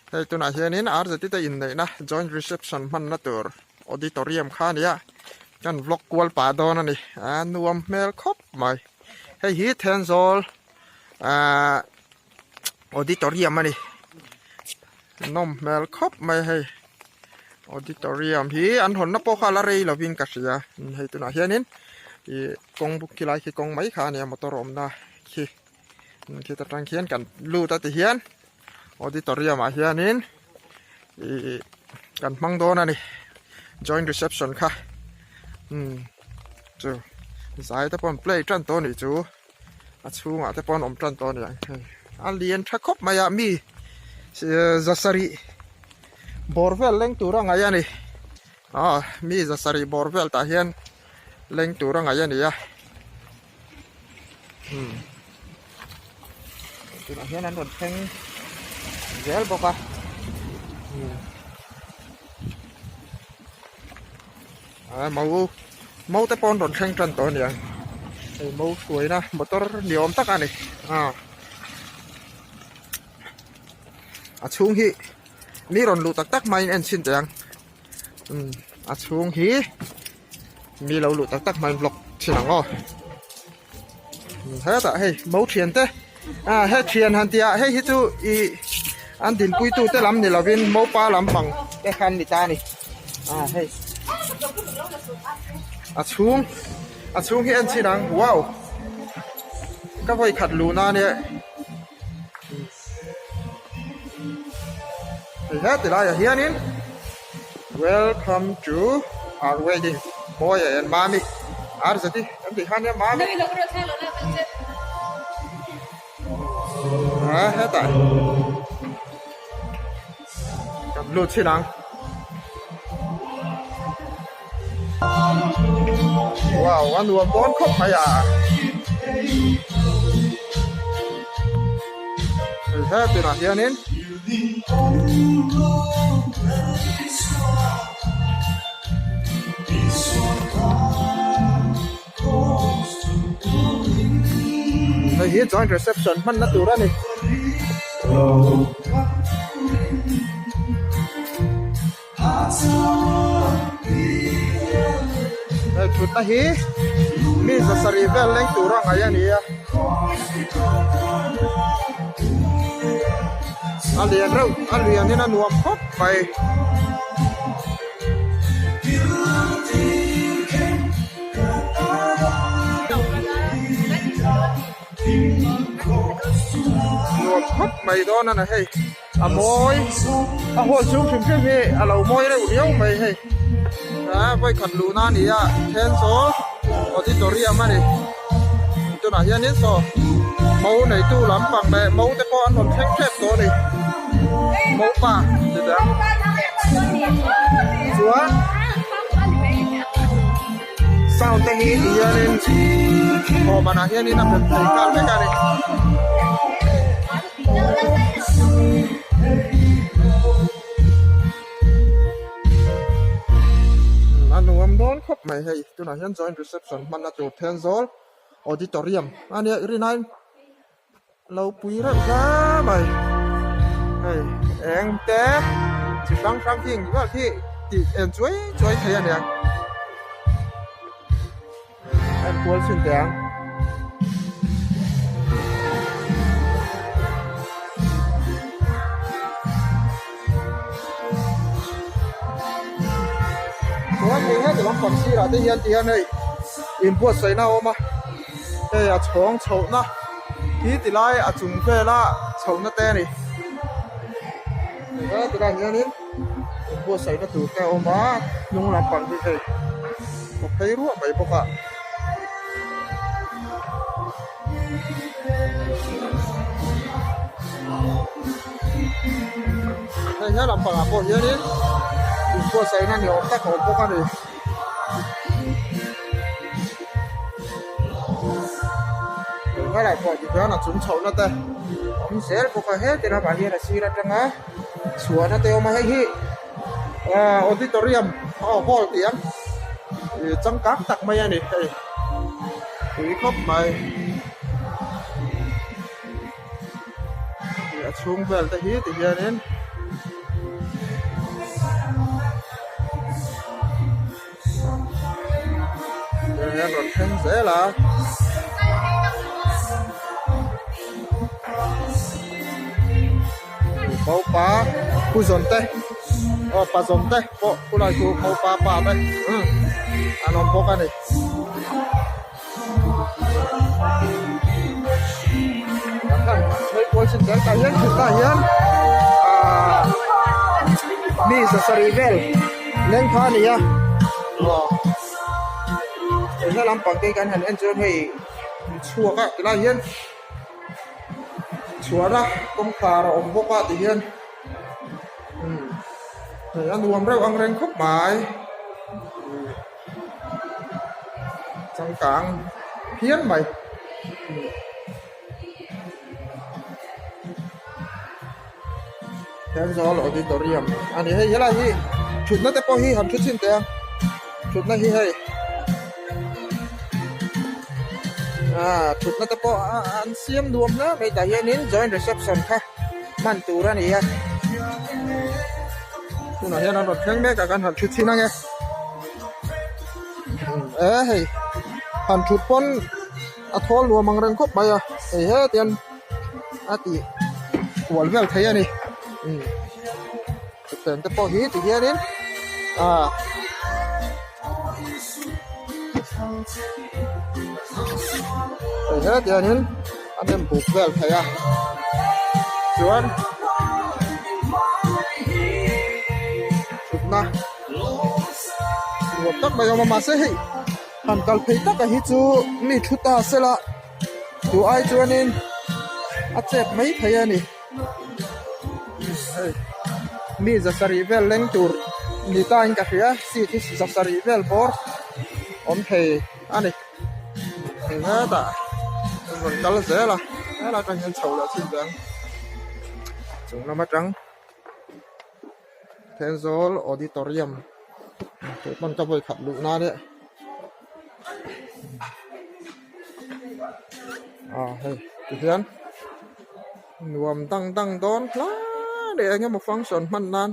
Hei tunah hianin RZT te inneihna joint reception hmanna tur auditorium kha a ni a kan vlog kual pah dawn a ni a nuam hmel khawp mai hei hi Thenzawl ahh auditorium a ni nawm hmel khawp mai hei auditorium hi an hawnna pawh kha a la rei lovin ka hria hei tunah hianin ih kawng buk khi lai khi kawng mai kha a nia motor awmna khi khita tang khian kan lut a ti hian auditorium ah hianin ih kan hmang dawn a ni joint reception kha umm chu zai te pawh an play tan tawh a nih chu. A chhungah te pawh an awm tan tawh a ni ang hei a lian tha khawp mai a mi za sarih bawr vel leng tur a ngaih a ni ah mi za sarih bawr vel tah hian leng tur a ngaih a ni a umm tunah hian an rawn thleng zel bawk a umm ah mau mau te pawh an rawn thleng tan tawh a ni ang hei mau hruaina motor ni awm tak a ni ah a chhung hi mi rawn luh tak tak hmain en chhin teh ang umm a chhung hi mi lo luh tak tak hmain vlog chhin ang aw hetah hei mau thian te ah he thian han tih ah hei hi chu ih an dinpui tu te lam ni lovin mopa lampang te khan ni ta a ni ah hei a chhung a chhung hi en chhin ang wow ka vawi khat luh na ania hei heti laiah hianin welcome to our wedding mawi a en mami arzati kan tih kha ania mami a hetah kan lut chhin ang wow a nuam dawn khawp mai a hei hetinah hianin Hei hi joint reception hmanna tur a ni. Hei thutna hi mi zasarih vel leng tur a ngaih a ni a. A lian reuh a lianin a nuam khawp mai. Nuam khawp mai dawn a ni hei a mawi a hall chhung hrim hrim hi a lo mawi reuh riau mai hei a vawikhat luhna a ni a Thenzawl auditorium a ni tunah hianin saw mo neitu lampang leh mo te pawh an rawn thleng tep tawh a ni mo pa ti dang chuan. Sound te hi ti hianin dawhbanah hianin a pet thei nghal vek a ni. A nuam dawn khawp mai hei tunah hian joint reception hmanna tur Thenzawl auditorium a nia i rin aiin lo pui reuh hle mai hei eng te chi hrang hrang hi engvak hi tih en chuai chuai thei a nia a inkual chhin teh ang. Chuan hei heti lampang sirah te hian ti hian hei inbuatsaihna a awm a. Hei a chhawng chhohna hi ti lai a chung vela chhohna te a ni. He tilaiah hianin inbuatsaihna tur te a awm a, hnung lampang hi hei a phei ruah mai bawk a. Hei he lampangah pawh hianin inbuatsaihna ni awm tak a awm bawk a ni. Tunah pawh tichuan a chung chhohna te awm zel bawk a heti lamah hian a sir atanga chhuahna te a awm a hei hi ahh auditorium aw hall tih ang ih changkang tak mai a ni hei pui khawp mai ih a chhung vel te hi ti hianin. Hian rawn thleng zel a. Mopa pu zawn te aw pa zawn te pawh khulai chu mopa pa te an awm bawk a ni. Tah hian thutna hian ahh mi zasarih vel leng kha a ni a aw he lampang te kan han en chuan hei chhuak a tilai hian chhuahna kawngkhar a awm bawk a ti hian umm hei a nuam reuh ang reng khawp mai. Changkang phian mai. Thenzawl auditorium a ni hei helai hi thutna te pawh hi han thu chhin teh a thutna hi hei ah thutna te pawh an siam nuam hle mai tah hianin joint reception kha hman tur a ni a tunah hian an rawn thleng mek a kan han thu chhin ang e. E hei han thut pawn a thawl nuam ang reng khawp mai a hei heti hian a tih kual vel thei a ni umm thutthleng te pawh hi ti hianin ah hei heti hianin a nem buk vel thei a chuan thutna. Nuam tak mai a awm a mahse hei han kal phei taka hi chu mi thu ta sela duh ai chuanin a chep mai thei a ni hei mi zasarih vel leng tur ni ta in ka hria seat hi zasarih vel bawr awm thei a ni hei hetah an rawn kal zel a helai atang hian chho leh chin veng chung lam atang. Thenzawl auditorium tih hman ka vawi khat luh nan e ah hei. Tihian nuam dang dang dawn hlai leh eng emaw function hman nan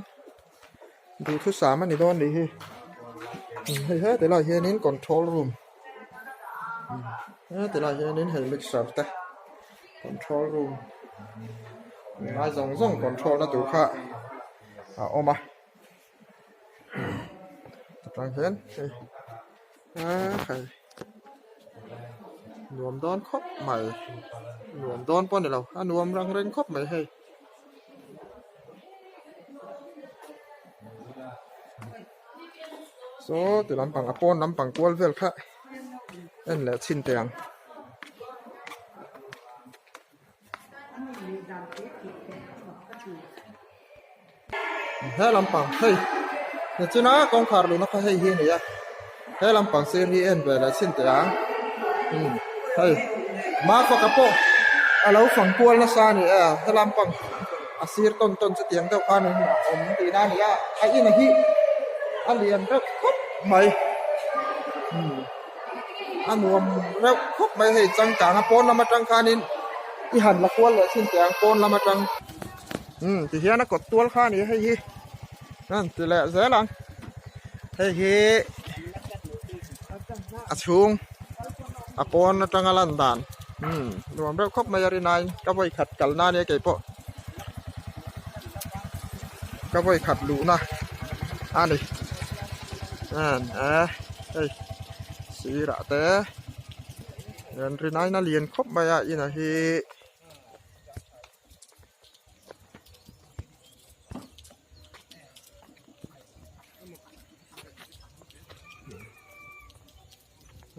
duhthusam a ni dawn nih hi. Hei heti lai hianin control room heti lai hianin hei mixer te control room ngai zawng zawng control na tur kha a awm a. Atang hian hei hei nuam dawn khawp mai nuam dawn pawh a ni lo a nuam rang reng khawp mai hei. Saw ti lampang a pawn lampang kual vel kha en leh chhin teh ang. He lampang hei nichina kawngkhar luhna kha hei hi a ni a he lampang sir hi en ve leh chhin teh ang umm hei mafaka pawh a lo fang kual nasa a ni a he lampang a sir tawn tawn chu tiang deuh khan a awm tihna a ni a a in hi a lian reuh khawp mai umm a nuam reuh khawp mai hei changkang a pawn lam atang khanin i han la kual leh chhin teh ang pawn lam atang. Umm ti hian a kawt tual kha a ni a hei hi an ti leh zel ang hei hi a chhung a pawn atanga lan dan umm nuam reuh khawp mai a rinaiin ka vawi khat kalna ania keipawh ka vawi khat luhna a ni a hei sirah te an rinaiin a lian khawp mai a inah hi.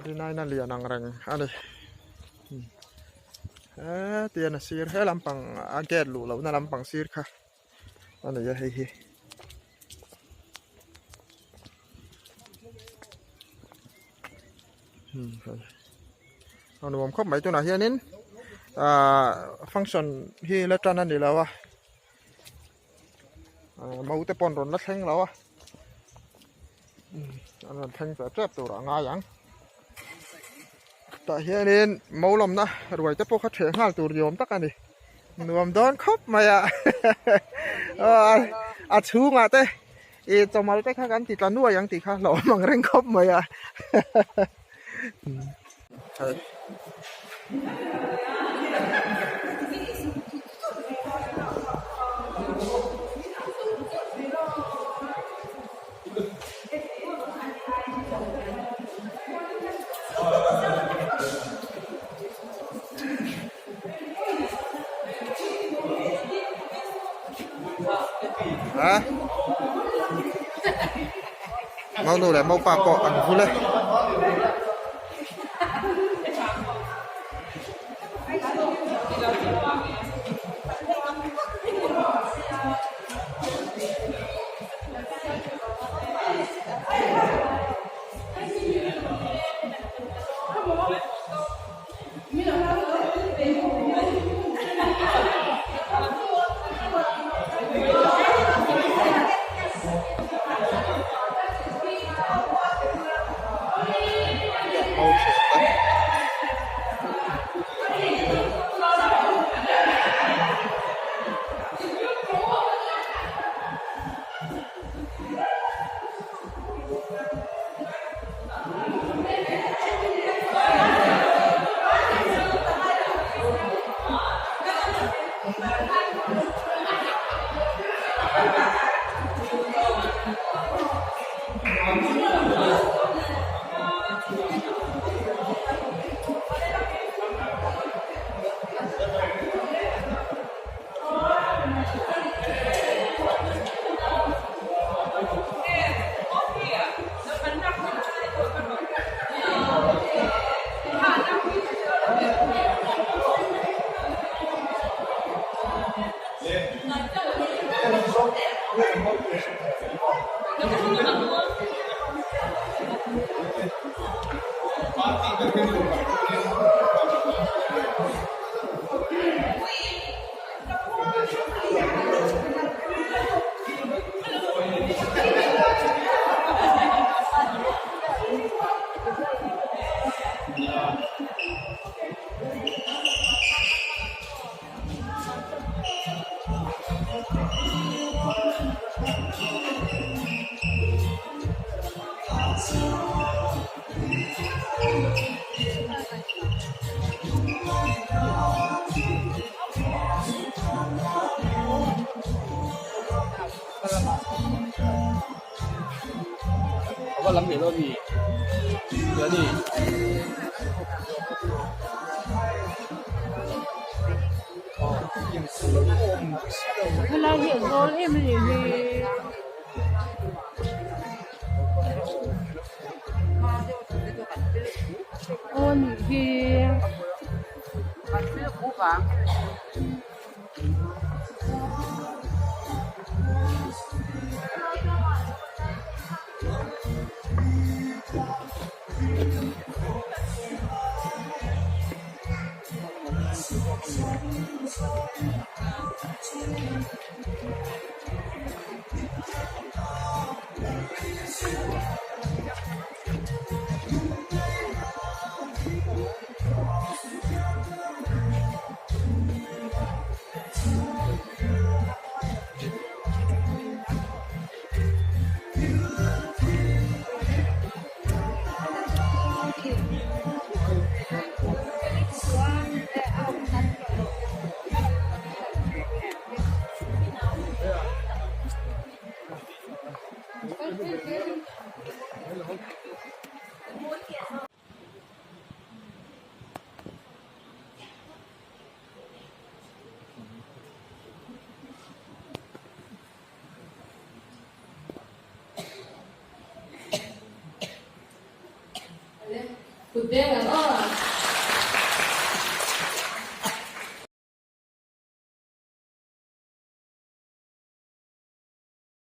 Rinaina lian ang reng a ni hetian a sir he lampang a gate luh lohna lampang sir kha a ni a hei hi. A nuam khawp mai tunah hianin ahh function hi la tan a ni lo a ahh mau te pawh an rawn la thleng lo a an rawn thleng ve tep tur a ngai ang tah hianin mau lawmna ruai te pawh kha ṭheh nghal tur ni awm tak a ni nuam dawn khawp mai a a chhungah te. Ih chawmal te kha kan ti tla nuai ang tih kha hlauhawm ang reng khawp mai a. A Monu leh Mopa pawh an vul e. Helai hi a zawl em a nih hi. Aw nih hi.